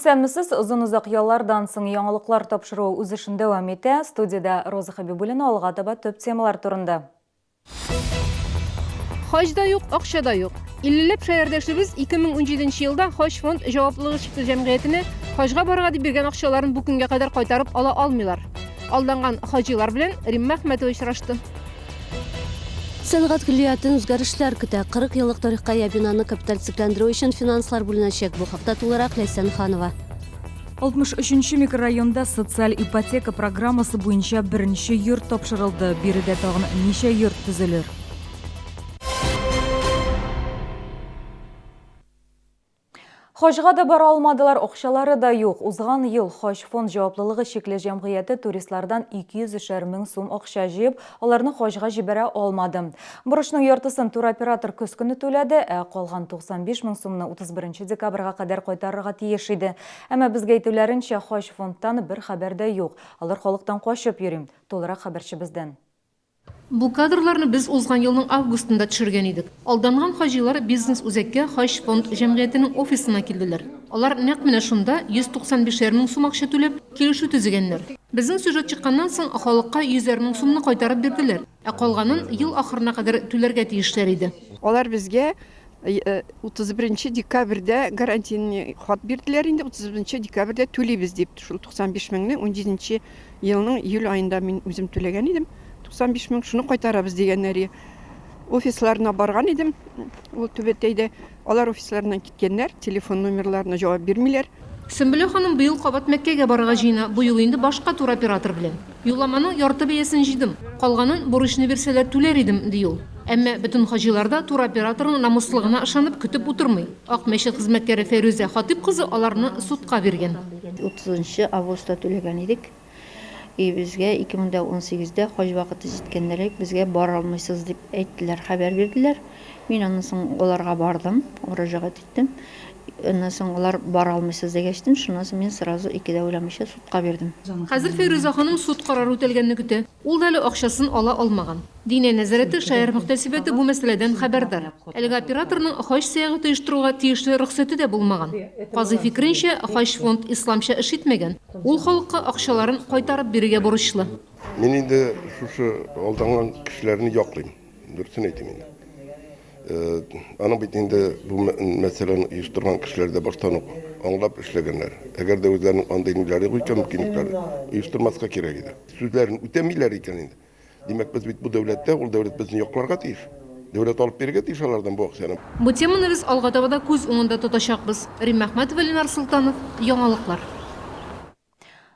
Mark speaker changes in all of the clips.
Speaker 1: Исәнмесез, озын-озак яллардан соң яңалыклар тапшыруы үз эшен дәвам итә. Студиядә Роза Хәбибуллина алга таба төп темалар турында.
Speaker 2: Хаҗ да юк, акча да юк. Иллеләп шәһәрдәшебез 2017 елда Хаҗ фонд җаваплылыгы чикле җәмгыятенә хаҗга барырга дип биргән акчаларын бу көнгә кадәр кайтарып ала алмыйлар. Алданган хаҗилар белән Римма Әхмәтова очрашты.
Speaker 3: Сәнгать көллиятен үзгәрешләр көтә. 40 еллык тарихка ия бинаны капиталь төзекләндерү өчен финанслар бүленәчәк. Бу хакта тулырак Ләйсән Ханова.
Speaker 1: 63 нче микрорайонда социаль ипотека программасы буенча беренче йорт тапшырылды. Биредә тагын ничә йорт төзелер? Хаҗга да бара алмадылар, акчалары да юк. Узган ел Хаҗ фонд җаваплылыгы чикле җәмгыяте туристлардан 200 мең сум акча җыеп, аларны хаҗга җибәрә алмады. Бурычның яртысын туроператор көз көне түләде, ә калган 95 мең сумны 31 декабрьгә кадәр кайтарырга тиеш иде. Әмма безгә әйтүләренчә, Хаҗ фондтан бер хәбәр дә юк. Алар халыктан качып йөри. Тулырак хәбәрчебездән.
Speaker 2: Бу кадрларны без узган елның августында төшергән идек. Алданган хаҗилар бизнес-үзәккә Хаҗ фонд җәмгыятенең офисына килделәр. Алар нәкъ менә шунда 195 әр мең сум акча түләп, килешү төзегәннәр. Безнең сюжет чыкканнан соң, халыкка йөзәр мең сумны кайтарып бирделәр, ә калганын ел ахырына кадәр түләргә тиешләр иде.
Speaker 4: Алар безгә 31 нче декабрьдә гарантийный хат бирделәр инде, 31 нче декабрьдә түлибез дип. Шул 95 меңне 17 нче елның июль аенда мин үзем түләгән идем. 95 мең, шуны кайтарабыз дигәннәр. Офисларына барган идем, ул Түбәтәйдә. Алар офисларыннан киткәннәр, телефон номерларына җавап бирмиләр.
Speaker 2: Сөмбелә ханым быел кабат Мәккәгә барырга җыена, бу юлы инде башка туроператор белән. Юлламаның ярты бәясен җыйдым, калганын бурычны бирсәләр түләр идем, ди ул. Әмма бөтен хаҗилар да туроператорның намуслыгына ышанып көтеп утырмый. Ак мәчет хезмәткәре Фәйрүзә Хатыйп кызы аларны судка биргән.
Speaker 5: Утызынчы августта түләгән идек. И безгә 2018 дә хаҗ вакыты җиткәндәрәк безгә бара алмыйсыз дип әйттеләр, хәбәр бирделәр. Мин аннан соң аларга бардым, мөрәҗәгать иттем. Аннан соң алар бара алмыйсыз дигәчтен, шуннан соң мин сразу ике дә уйламыйча судка бирдем.
Speaker 2: Хәзер Фәйрүзә ханым суд карары үтәлгәнне көтә. Ул да әле акчасын ала алмаган. Диния нәзарәте, шәһәр мөхтәсибәте бу мәсьәләдән хәбәрдар. Әлеге операторның хаҗ сәяхәте оештыруга тиешле рөхсәте дә булмаган. Казый фикеренчә, Хаҗ фонд исламча эш итмәгән, ул халыкка акчаларын кайтарып бирергә бурычлы.
Speaker 6: Мин инде шушы алданган кешеләрне яклыйм. Дөресен әйтим инде. Аның бит инде бу мәсьәләне оештырган кешеләр дә баштан ук аңлап эшләгәннәр. Әгәр дә үзләренең андый ниләре юк икән, мөмкинлекләре, оештырмаска кирәк иде. Сүзләрен үтәмиләр икән инде. Димәк, без бит бу дәүләттә, ул дәүләт безне якларга тиеш. Дәүләт алып бирергә тиеш алардан бу акчаны.
Speaker 2: Бу теманы без алга таба да күз уңында тотачакбыз. Римма Әхмәтова, Ленар Солтанов, Яңалыклар.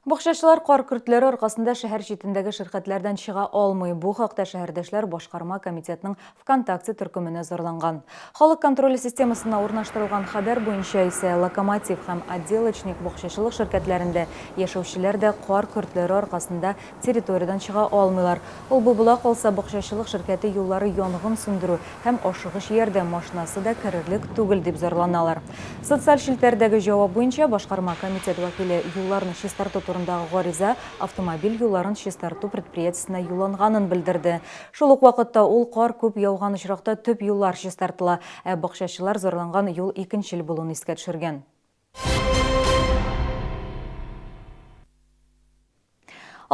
Speaker 1: Бакчачылар кар көртләре аркасында шәһәр читендәге ширкәтләрдән чыга алмый. Бу хакта шәһәрдәшләр башкарма комитетның ВКонтакте төркеменә зарланган. Халык контроле системасына урнаштырылган хәбәр буенча исә Локомотив һәм Отделочник бакчачылык ширкәтләрендә яшәүчеләр дә кар көртләре аркасында территориядән чыга алмыйлар. Ул-бу була калса, бакчачылык ширкәте юллары янгын сүндерү һәм ашыгыч ярдәм машинасы да керерлек түгел, дип зарланалар. Социаль челтәрдәге җавап буенча, башкарма комитет вәкиле юлларны чистарту турындагы гариза автомобиль юлларын чистарту предприятиесенә юлланганын белдерде. Шул ук вакытта ул кар күп яуган очракта төп юллар чистартыла, ә бакчачылар зарланган юл икенчел булуын искә төшергән.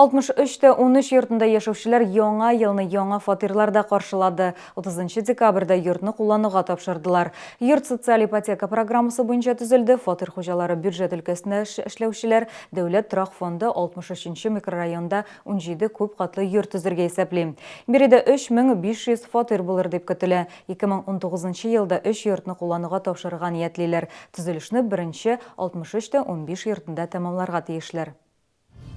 Speaker 1: 63 тә 13 йортында яшәүчеләр яңа елны яңа фатирларда каршылады. 30 декабрьдә йортны куллануга тапшырдылар. Йорт социаль ипотека программасы буенча төзелде. Фатир хуҗалары бюджет өлкәсендә эшләүчеләр, Дәүләт торак фонды 63 нче микрорайонда 17 күп катлы йорт төзергә исәпли. Биредә 3500 фатир булыр дип көтелә. 2019 елда өч йортны куллануга тапшырырга ниятлиләр. Төзелешне беренче 63 тә 15 йортында тәмамларга тиешләр.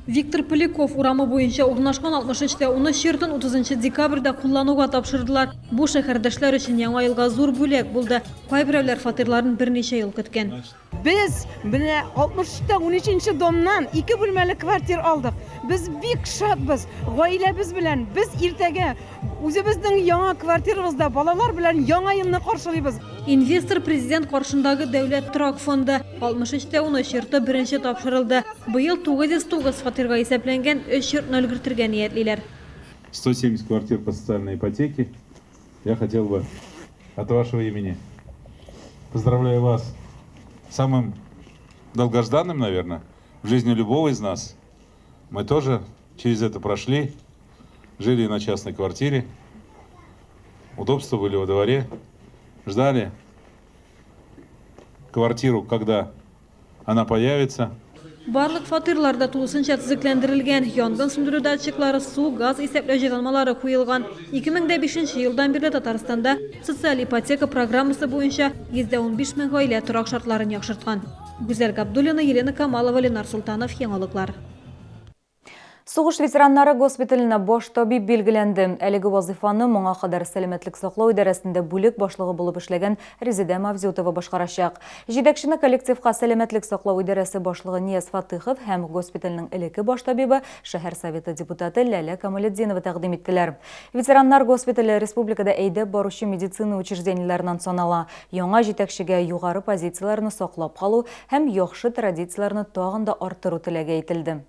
Speaker 2: Виктор Поляков урамы буенча урнашкан 63 тә 13 йортын 30 нчы декабрьдә куллануга тапшырдылар. Бу шәһәрдәшләр өчен Яңа елга зур бүләк булды. Кайберәүләр фатирларын берничә ел көткән.
Speaker 4: Без менә 63 тә 13 нче домнан ике бүлмәле квартир алдык. Без бик шатбыз, гаиләбез белән. Без иртәгә үзебезнең яңа квартирабызда балалар белән Яңа елны каршылыйбыз.
Speaker 2: Инвестор Президент каршындагы Дәүләт торак фонды, 63 тә 13 йорты беренче тапшырылды. Быел 909 фатирга исәпләнгән өч йортны өлгертергә ниятлиләр.
Speaker 7: 170 квартир по социальной ипотеке. Я хотел бы от вашего имени поздравляю вас с самым долгожданным, наверное, в жизни любого из нас. Мы тоже через это прошли, жили на частной квартире, удобства были во дворе, ждали квартиру, когда она появится.
Speaker 8: Барлык фатирлар да тулысынча төзекләндерелгән, янгын сүндерү датчиклары, су, газ исәпләү җайланмалары куелган. 2005 нче елдан бирле Татарстанда социаль ипотека программасы буенча 115 мең гаилә торак шартларын яхшырткан. Гүзәл Габдуллина, Елена Камалова, Ленар Солтанов, Яңалыклар.
Speaker 1: Сугыш ветераннары госпиталенә баш табиб билгеләнде. Әлеге вазыйфаны моңа кадәр сәламәтлек саклау идарәсендә бүлек башлыгы булып эшләгән Резедә Мавзютова башкарачак. Җитәкчене коллективка сәламәтлек саклау идарәсе башлыгы Нияз Фатыхов һәм госпитальнең элекке баш табибы, шәһәр советы депутаты Ләлә Камалетдинова тәкъдим иттеләр. Ветераннар госпитале республикада әйдәп баручы медицина учреждениеләреннән санала. Яңа җитәкчегә югары позицияләрне саклап калу һәм яхшы традицияләрне тагын да арттыру теләге әйтелде.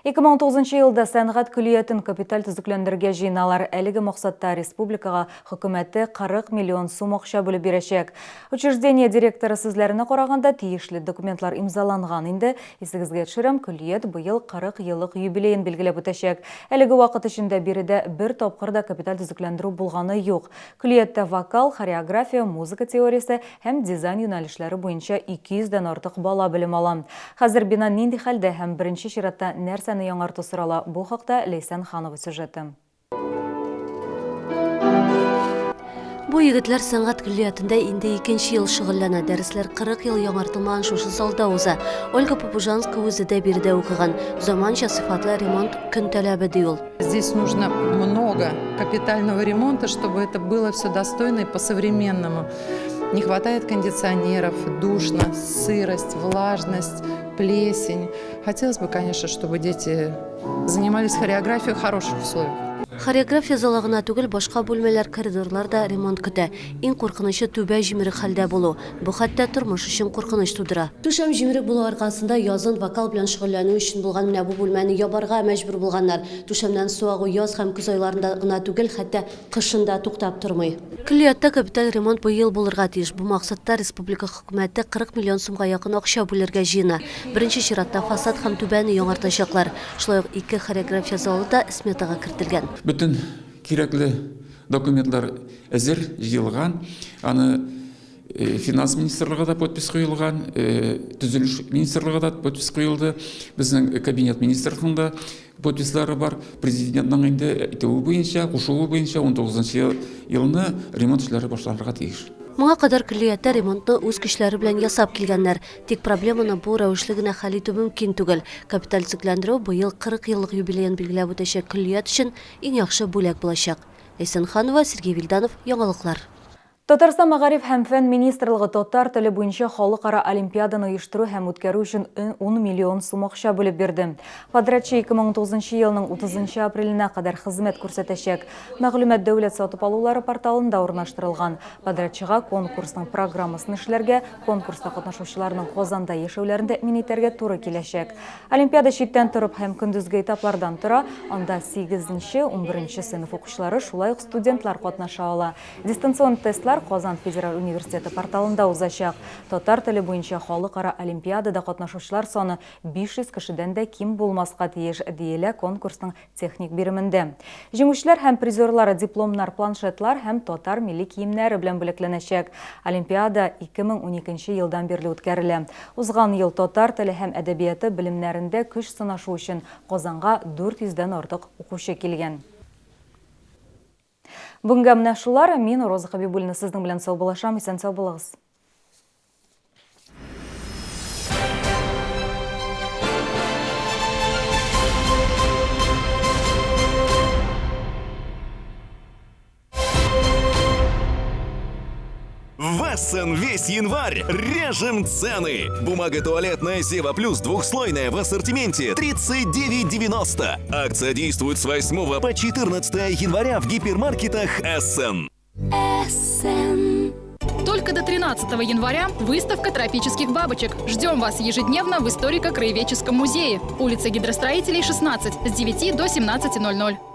Speaker 1: 2019 елда сәнгать көллиятен капиталь төзекләндерергә җыеналар. Әлеге максатта республикага хөкүмәте 40 миллион сум акча бүлеп бирәчәк. Учреждение директоры сүзләренә караганда, тиешле документлар имзаланган инде. Исегезгә төшерәм, көллият быел 40 еллык юбилеен билгеләп үтәчәк. Әлеге вакыт эчендә биредә бер тапкыр да капиталь төзекләндерү булганы юк. Көллияттә вокал, хореография, музыка теориясе һәм дизайн юнәлешләре буенча 200 дән артык бала белем ала. Хәзер бина нинди хәлдә һәм беренче чиратта нәрсәне яңарту сорала, бу хакта Ләйсән Ханова сюжеты.
Speaker 3: Бу егетләр сәнгать көллиятендә инде икенче ел шөгыльләнә. Дәресләр 40 ел яңартылмаган шушы залда уза. Ольга Попужанская үзе дә биредә укыган. Заманча сыйфатлы ремонт көн таләбе, ди ул.
Speaker 9: Здесь нужно много капитального ремонта, чтобы это было все достойно и по-современному. Не хватает кондиционеров, душно, сырость, влажность, плесень. Хотелось бы, конечно, чтобы дети занимались хореографией в хороших условиях.
Speaker 3: Хореография залы гына түгел, башка бүлмәләр, коридорлар да ремонт көтә. Иң куркынычы түбә җимерек хәлдә булу. Бу хәтта тормыш өчен куркыныч тудыра. Түшәм җимерек булу аркасында язын вокал белән шөгыльләнү өчен булган менә бу бүлмәне ябарга мәҗбүр булганнар. Түшәмнән су агу яз һәм көз айларында гына түгел, хәтта кышын да туктап тормый. Көллияттә капиталь ремонт быел булырга тиеш. Бу максатта республика хөкүмәте 40 миллион сумга якын акча бүлергә җыена. Беренче чиратта фасад һәм түбәне яңартачаклар. Шулай ук ике хореография залы да сметага кертелгән.
Speaker 10: Бөтен кирәкле документлар әзер, җыелган. Аны финанс министрлыгы да подпись куелган, төзелеш министрлыгы да подпись куелды. Безнең кабинет министрлыгының да подпислары бар. Президентның инде әйтүе буенча, кушуы буенча 19 елны ремонт эшләре башланырга тиеш.
Speaker 3: Моңа кадәр көллияттә ремонтны үз көчләре белән ясап килгәннәр. Тик проблеманы бу рәвешле генә хәл итү мөмкин түгел. Капиталь төзекләндерү быел 40 еллык юбилеен билгеләп үтәчәк көллият өчен иң яхшы бүләк булачак. Ләйсән Ханова, Сергей Вильданов, Яңалыклар.
Speaker 1: Татарстан Мәгариф һәм фән министрлыгы татар теле буенча халыкара олимпиаданы оештыру һәм үткәрү өчен 10 миллион сум акча бүлеп бирде. Подрядчы 2019 елның 30 апреленә кадәр хезмәт күрсәтәчәк. Мәгълүмат дәүләт сатып алулары порталында урнаштырылган. Подрядчыга конкурсның программасын эшләргә, конкурста катнашучыларның Казанда яшәүләрен тәэмин итәргә туры киләчәк. Олимпиада читтән торып һәм көндезге этаплардан тора, анда сигезенче, унберенче сыйныф укучылары, шулай ук студентлар катнаша ала. Дистанцион тестлар Казан федераль университеты порталында узачак. Татар теле буенча халыкара олимпиадада катнашучылар саны 500 кешедән дә ким булмаска тиеш, диелә конкурсның техник биремендә. Җиңүчеләр һәм призерлар дипломнар, планшетлар һәм татар милли киемнәре белән бүләкләнәчәк. Олимпиада 2012 елдан бирле үткәрелә. Узган ел татар теле һәм әдәбияты белемнәрендә көч сынашу өчен Казанга 400 дән артык укучы килгән. Бүгенгә менә шулар. Мин, Роза Хәбибуллина, сезнең белән саубуллашам. Исән-сау булыгыз.
Speaker 11: В Эссен весь январь режем цены. Бумага туалетная Сева Плюс двухслойная в ассортименте 39,90. Акция действует с 8 по 14 января в гипермаркетах Эссен.
Speaker 12: Эссен. Только до 13 января выставка тропических бабочек. Ждем вас ежедневно в историко-краеведческом музее. Улица Гидростроителей, 16, с 9 до 17.00.